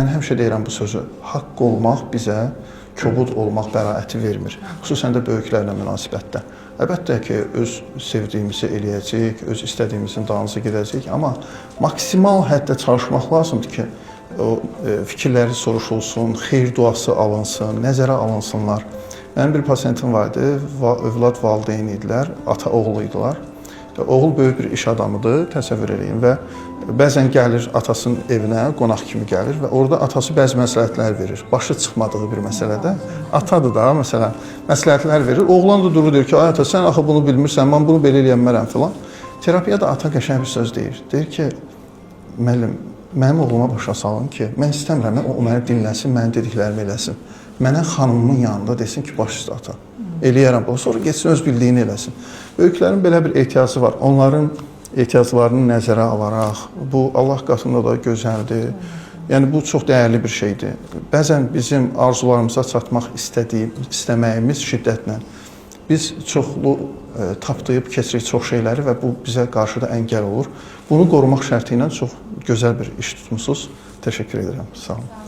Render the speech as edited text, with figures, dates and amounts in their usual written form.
Mən həmişə deyirəm bu sözü. Haqq olmaq bizə kobud olmaq bəraəti vermir. Xüsusən də böyüklərlə münasibətdə. Əlbəttə ki, öz sevdiyimizi eləyəcəyik, öz istədiyimizin dalınca gedəcəyik, amma maksimal həddə çalışmaq lazımdır ki, o fikirləri soruşulsun, xeyir duası alınsın, nəzərə alınsınlar. Mənim bir pasiyentim var idi, övlad valideyn idilər, ata-oğul idilər. Oğul böyük bir iş adamıdır, təsəvvür eləyin, və bəzən gəlir atasının evinə, qonaq kimi gəlir və orada atası bəzi məsləhətlər verir. Başı çıxmadığı bir məsələdə atadır da, məsələn, məsləhətlər verir. Oğlan da durur deyir ki, ay ata, sən axı bunu bilmirsən, mən bunu belə eləyə bilmərəm filan. Terapiyada ata qəşəng bir söz deyir. Deyir ki, müəllim, mənim oğluma başa salın ki, mən istəmirəm o məni dinləsin, mənim dediklərimi eləsin. Mənə xanımımın yanında desin ki, baş üstə ata. Eləyərəm bunu. Sonra getsin öz bildiyini eləsin. Böyüklərin belə bir ehtiyacı var. Onların ehtiyaclarını nəzərə alaraq, bu Allah qatında da gözəldir. Yəni bu çox dəyərli bir şeydir. Bəzən bizim arzularımıza çatmaq istəməyimiz şiddətlə biz çoxlu tapdayıb keçirik çox şeyləri və bu bizə qarşı da əngəl olur. Bunu qorumaq şərti ilə çox gözəl bir iş tutmusunuz. Təşəkkür edirəm. Sağ olun.